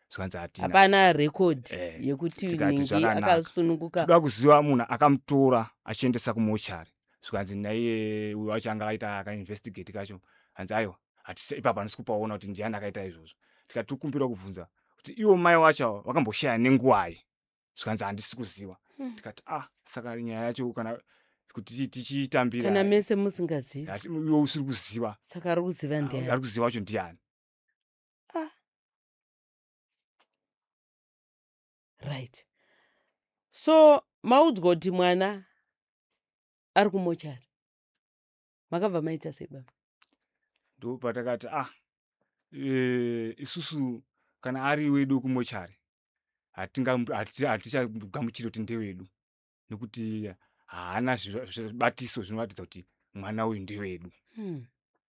Zvikanzi hatina. Hapana record yekuti Tikati nhingi zvakanaka. akasununguka. Tinoda kuziva munhu akamutora achiendesa kumochari. Zvikanzi naiye uyo wacho anga akaita akainvestigate kacho. Hanzi aiwa, hatisi ipapa handisi kupaona kuti ndiani akaita izvozvo. Tikati tikumbira kubvunza kuti ivo mai wacho ava vakamboshaya nenguwai. Zvikanzi handisi kuziva. Tikati saka nyaya yacho kana kuti tichiitambira. Kana mese musingazivi. Hati, iwe usiri kuziva. Saka ari kuziva ndiani? Ari kuziva wacho ndiani? Right. So maudzwa kuti mwana Ari kumochari. Makabva maita sei baba? Ndopatakati ah e, isusu kana ari wedu kumochari hatichagamuchiri kuti ndewedu nekuti haana zvibatiso zvinoratidza kuti mwana uyu ndewedu.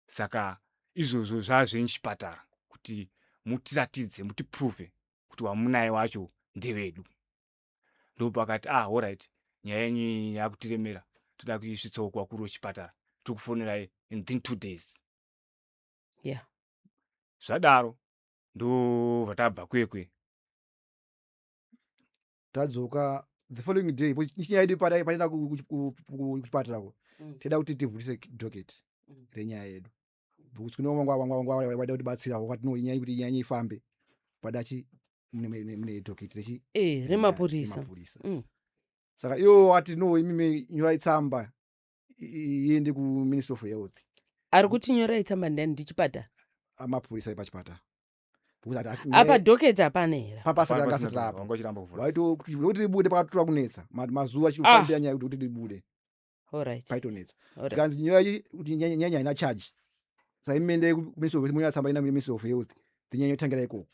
Saka izvozvo zvazvenchipatara kuti mutiratidze mutiprove kuti wamunaye wacho ndewedu. Ndopakati ah alright, nyaya yenyu yakutiremera, toda kuisvitsawo kuvakuru vechipatara, tiri in within 2 days. Zvadaro ndobva tabva kwekwe. Tadzoka the following day, nyaya yedu pataenda kuchipatara ko, taida kuti tivhurise docket renyaya yedu because kune vamwe vaida kutibatsira wakati no, inyaya kuti nyaya ifambe pada chi mune docket rechi remapurisa. Remapurisa. Saka iwo wati no, imimi nyorai tsamba iende kuMinistry of Health. Ari kuti nyorai tsamba ndiani, ndichipatara? Amapurisa epachipatara. Because Apa docket hapana here? Papasati anga asati rapo. Wanga uchiramba kuvhura. Waito kuti ribude pakatora kunetsa mazuva achifambira nyaya kuti ribude paitonetsa. Tikanzi nyaya kuti nyanya haina charge, saka imende kuMinistry of munyora tsamba ina Ministry of Health, then nyanya yotangira ikoko.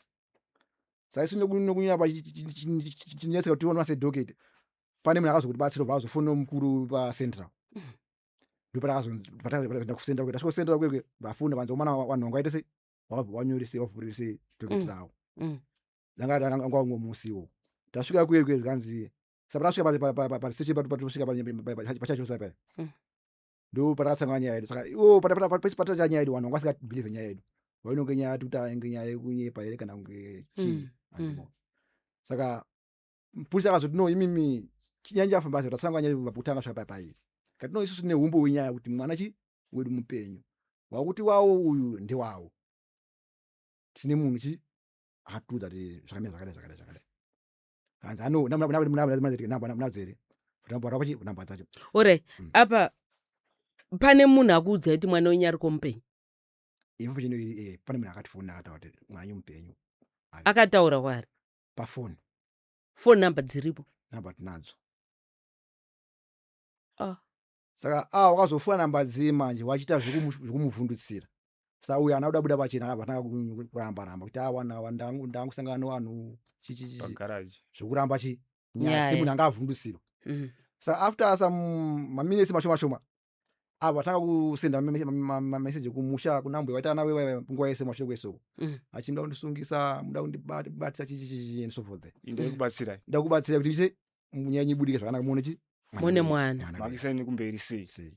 Saka isu nokunyora chinetseka kuti tiona sedocket, pane munhu akazokutibatsira ubva azofonera mukuru paCentral. Ndopatakazoenda kuCentral kwete. Tasvika kuCentral kwekwe, vafunda vanzi omana vanhu vangaite sei, wanyorise wavhurise docket ravo. Anga anga ngomusiwo tasvika kwekwe, zvikanzi saka tasvika pareception, patosvika pachacho paya, ndo patakasangana nyaya yedu. Saka iwo pese patataura nyaya yedu, vanhu vanga vasingabhilivhe nyaya yedu, vainonge nyaya yati kuti ainge nyaya yekunyepa here kana kunge chii. Handimo. Saka mupurisa akazoti no, imimi chinyanya chafamba sei, tasangana nyaya yedu kutanga svika pairi kati no, isusu tine humbo hwenyaya kuti mwana chi wedu mupenyu, wakuti wawo uyu ndewawo, tine munhu chi akatiudza kuti zvakamira zvakadai zvakadai zvakadai. Kanzi ano namba here, namba namba dzacho. Alright. Apa pane munhu akuudzai kuti mwana wenyu ariko mupenyu? Information pane munhu akatifona akataura kuti mwana wenyu mupenyu. Akataura kwaari? Pafoni. Phone number dziripo? Namba tinadzo. Ah. Saka a wakazofona namba dziye manje wachiita zvekumuvhundutsira. Saka uyu haana kuda buda pachena, akabva atanga kuramba ramba kuti awana ndangusangana nevanhu chichichi Pagaraji. Zvekuramba chi Nyaya. nyaya semunhu anga avhundutsirwa. Saka after some maminutes mashoma shoma, ava vatanga kusenda mameseji kumusha kuna mbuya vaita nawe nguva yese mashure kwese uko, achida kundisungisa, muda kundibatisa chichichichi and so forth. Ndai kubatsirai. Nda kubatsira kuti ite nyaya ibudike zvakanaka, muone chi Muone mwana. Wedu. Makisai kumberi sei? Sei.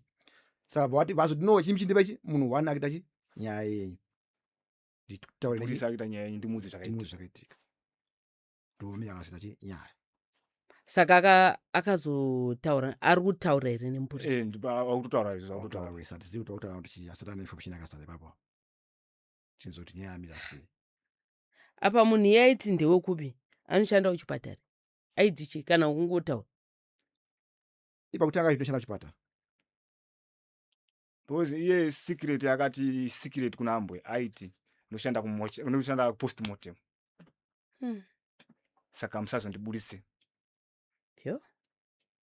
Saka vati vazoti no, chimi chindipa ichi munhu one akuita chi nyaya yenyu, nditaure Purisa akuita nyaya yenyu, ndimuudze ndimuudze zvakaitika. Zvakaitika, ndomira akasita chi nyaya. Saka akazotaura, ari kutaura here nemupurisa? Akutotaura izvo. Akutaura Akutaura. Wese hatizivi kuti akutaura kuti chii, asati ane information yakazara ipapo tinzwe kuti nyaya yamira sei. Apa munhu iye aiti ndewekupi, anoshanda kuchipatara, aiti chii kana kungotaura? Ipa kutanga chitoshanda kuchipatara. Because iye secret akati secret kuna ambwe aiti ndoshanda postmortem. Saka musazondibuditse. Yo.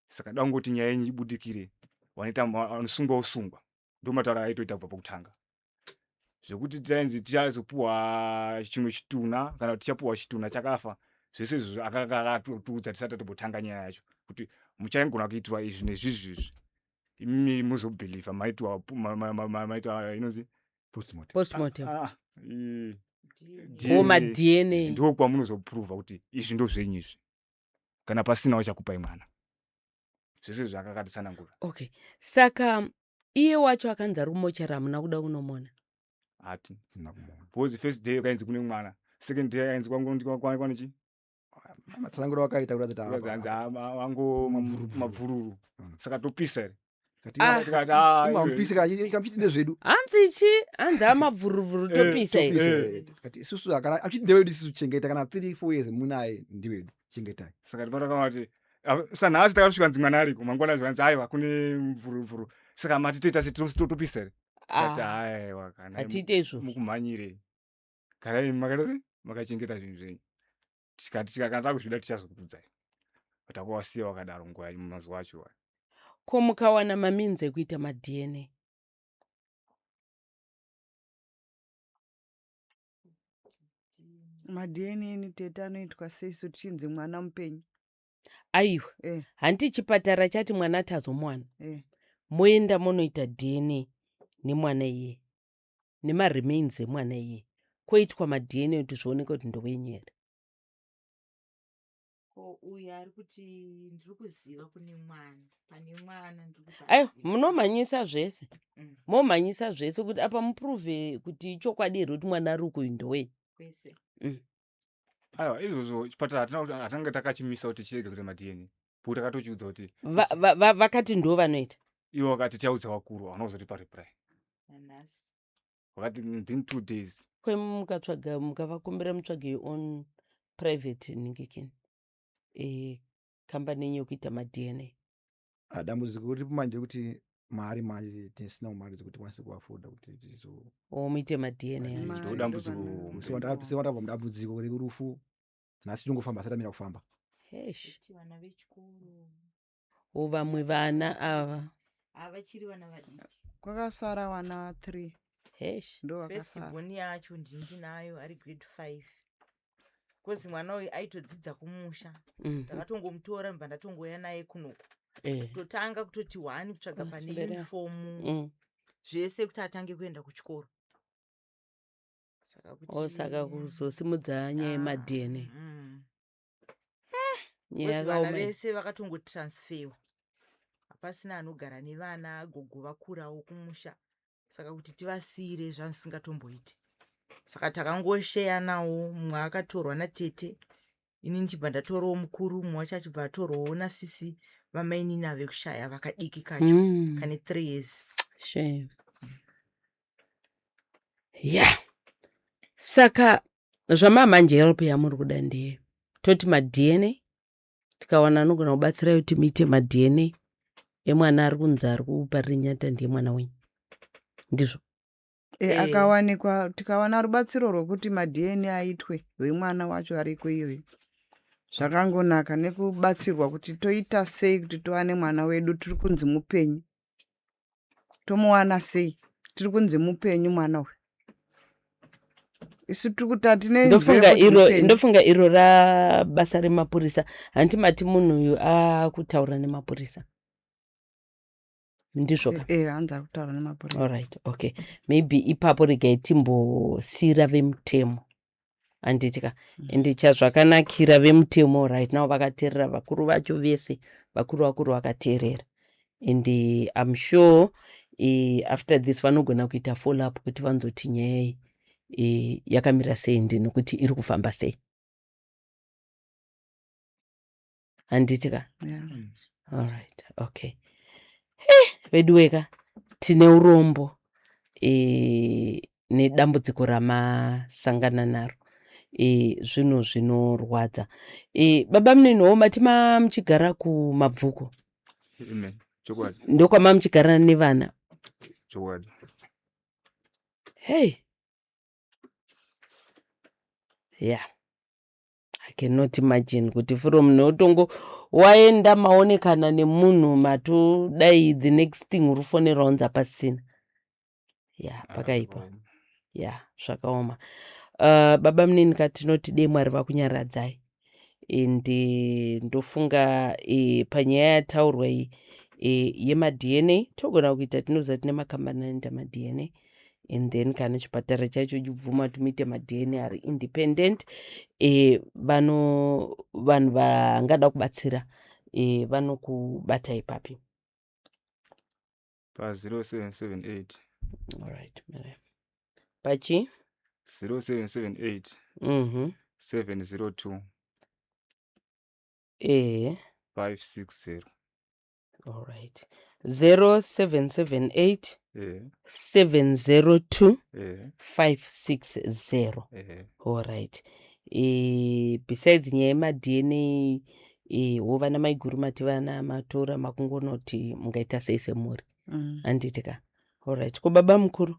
Saka da kungoti nyaya yenyu ibudikire, wanoita vanosungwa usungwa, ndo matauro aitoita kubva pokutanga, zvekuti tainzi tichazopuhwa chimwe chitunha kana kuti tichapuhwa chitunha chakafa. Zvese izvozvo akanga akatotiudza tisati tatombotanga nyaya yacho kuti muchaingona kuitirwa izvi nezvizvi izvi, imi muzobhilivha maitwa maitwa inonzi Postmortem. Postmortem. Ah, O maDNA. Ndo kwamunozopruvha kuti izvi ndo zvenyu izvi, kana pasina wachakupai mwana. Zvese izvi akakatitsanangura. Okay, saka iye wacho akanzi ari kumochari, hamuna kuda kunomona? Hati Tina kumuona. Because first day kainzi kune mwana, second day kainzi kwanechi. Matsananguro akaita kuratidza kuti hanzi ango Mabvurubvuru. Mabvururu. Saka topisa here? Ah. Tikati, ah, iwe. Mupise kamuchiti ndezvedu. Hanzi chi hanzi amabvuruvhuru, topisa here? Topisa. Kati isusu kana achiti ndewedu isusu, chengeta kana 3 4 years munaye, ndiwedu, chengetai. Saka tipatakaona kuti sanhasi takasvika nzi mwana ariko, mangwana zvikanzi aiwa kune mvuruvhuru. Saka mati toita se topisa here? Tikati Ah, aiwa, kana hatiite izvozvo. Mukumhanyirei, garai makaita sei, makachengeta zvinhu zvenyu. Tikati kana takuzvida tichazokuudzai. Takawasiya wakadaro nguva mazuva acho ayo. Ko mukawana mameans ekuita maDNA? MaDNA tete anoitwa sei su tichinzi mwana mupenyu? Aiwa. Eh. Hanti chipatara chati mwana tazomuwana. Eh. Moenda monoita DNA nemwana iye. Nemaremains emwana iye. Koitwa maDNA kuti zvioneke kuti ndowenyu here. Ko uyu ari kuti ndiri kuziva kune mwana, pane mwana ndiri kupaziva. Aiwa, munomhanyisa zvese. Momhanyisa zvese kuti apa muprove kuti ichokwadi here kuti mwana ari uku ndowenyu. Kwese. Aiwa, izvozvo chipatara hatina hatinange takachimisa kuti chirege kuita maDNA. Bhuku takatochiudza kuti Vakati ndo vanoita. Ivo vakati tichaudza vakuru, havana kuzotipa reply. Nanhasi. Vakati within 2 days. Ko mukatsvaga mukavakumbira mutsvage your own private ningikini. Kambani yenyu yekuita maDNA. Dambudziko riripo manje rekuti mari manje tisina mari dzekuti tikwanise kuafoda kuti tizo O muite maDNA. Mari Ndo dambudziko. ndopano. Sewandabva mudambudziko rekurufu nhasi tinongofamba asati amira kufamba. Eish. Kuti vana vechikoro. O vamwe vana ava. Havachiri vana vadiki. Kwakasara vana 3. Eish. Ndo First vakasara. born yacho ndinayo ari grade 5. Because mwana uyu aitodzidza kumusha. Ndakatongomutora ndobva ndatongoya naye kunoku. Kutotanga kutoti 1 kutsvaga pane Chibere. uniform. Zvese kuti atange kuenda kuchikoro. Saka kuti O saka kuzosimudza nyaya yemaDNA. Nyaya Because vana yakaoma iyi. vese vakatongotransferwa. Hapasina anogara nevana, gogo vakurawo kumusha. Saka kuti tivasiyire zvasingatomboiti. Saka takangosheyanawo, mumwe akatorwa natete, ini ndichibva ndatorawo mukuru, mumwe wacho achibva atorwawo nasisi vamainini vekushaya vakadiki kacho kane 3 years. Shame. Yeah. Saka zvamamanje help yamuri kuda ndeye toti maDNA tikawana anogona kubatsirai kuti muite maDNA emwana ari kunzi ari kuparira nyata ndiye mwana wenyu. Ndizvo. Akawanikwa tikawana rubatsiro rwekuti maDNA aitwe wemwana wacho ariko iyoyo. Zvakangonaka nekubatsirwa kuti toita sei kuti tiwane mwana wedu tiri kunzi mupenyu. Tomuwana sei? Tiri kunzi mupenyu mwana uyu. Isu tiri kuti hatine Ndofunga nzvimbo iro, mupenyu. ndofunga iro ra basa remapurisa. Hanti mati munhu uyu akutaura nemapurisa. Ndizvo ka? Hanzi ari kutaura nemapurisa. All right, okay. Maybe ipapo regai timbosiyira vemutemo. Handiti ka? Ende chazvakanakira vemutemo right now vakateerera vakuru vacho vese, vakuru vakuru vakateerera. And I'm sure after this vanogona kuita follow up kuti vanzoti nyaya iyi yakamira sei ende nekuti iri kufamba sei. Handiti ka? Yeah. All right, okay. Veduweka tine urombo nedambudziko ramasangana naro. Zvinhu zvinorwadza. Baba munini mati mamuchigara kuMabvuku? Amen. Chokwadi. Ndokwamamuchigara nevana? Chokwadi. Hey. Yeah. I cannot imagine kuti from notongo waenda maonekana nemunhu matodai the next thing uri kufonera wanzi hapasisina. Yeah, pakaipa. Zvakaoma. Yeah, zvakaoma. Baba munini katinoti dei Mwari vakunyaradzai. Ende ndofunga panyaya yataurwa iyi yemaDNA togona kuita tinoziva tine makambani anoita maDNA and then kana chipatara chacho chibvuma kuti muite maDNA ari independent vano vanhu vangada kubatsira vanokubatai papi? Pa 0778. Alright, madam. Pachi? 0778. 702. 560. All right. 0778 702 560. All right. Besides nyaya yemaDNA wova namaiguru mati vana matora makungonoti mungaita sei semhuri. Handiti ka? All right. Ko baba mukuru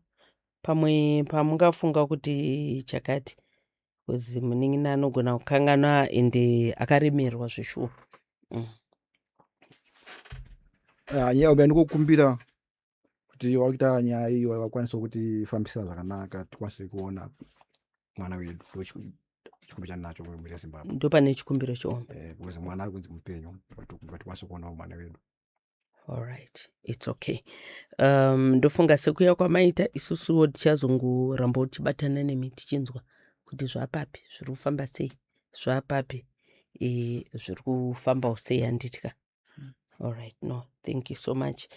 pamwe pamungafunga kuti chakati kuzi munin'ina anogona kukanganwa ende akaremerwa zveshuwa. Ah, nyaya hombe ndikukumbira kuti wakuita nyaya iyo vakwanise kutifambisira zvakanaka, tikwanise kuona mwana wedu. Ndo chikumbiro chandinacho mhuri yeZimbabwe. Ndo pane chikumbiro chihombe. Because mwana ari kunzi mupenyu, but tikwanise kuona mwana wedu. Alright, it's okay. Ndofunga sekuya kwamaita, isusuwo tichazongorambawo tichibatana nemi tichinzwa kuti zvapapi, zviri kufamba sei, zvapapi, zviri kufambawo sei, handitya? Alright, no, thank you so much.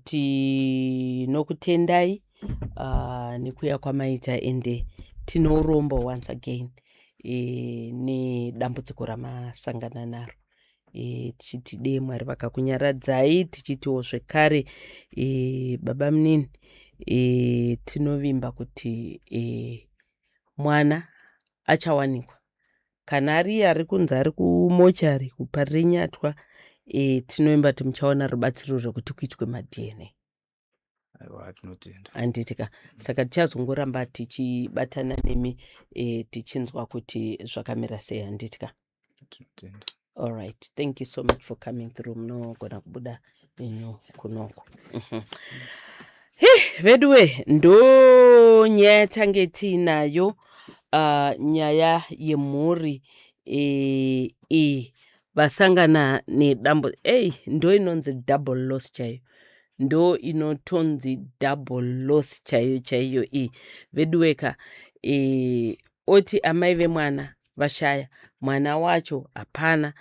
Tinokutendai nekuya kwamaita, ende tine urombo once again nedambudziko ramasangana naro. Tichiti dei Mwari vakakunyaradzai, tichitiwo zvekare baba munini, tinovimba kuti mwana achawanikwa. Kana ariye ari kunzi ari kumochari kuParirenyatwa, tinovimba kuti muchawana rubatsiro rwekuti kuitwe maDNA. Aiwa, tinotenda. Handitika? Saka tichazongoramba tichibatana nemi tichinzwa kuti zvakamira sei, handitika? Tinotenda. Alright, thank you so much for coming through. Munogona kubuda nenyu kunoko. He, veduwe, ndo nyaya yatange tiinayo, nyaya yemhuri iyi vasangana nedambo ei, ndo inonzi double loss chaiyo, ndo inotonzi double loss chaiyo chaiyo iyi, veduweka. Oti amai vemwana vashaya, mwana wacho hapana.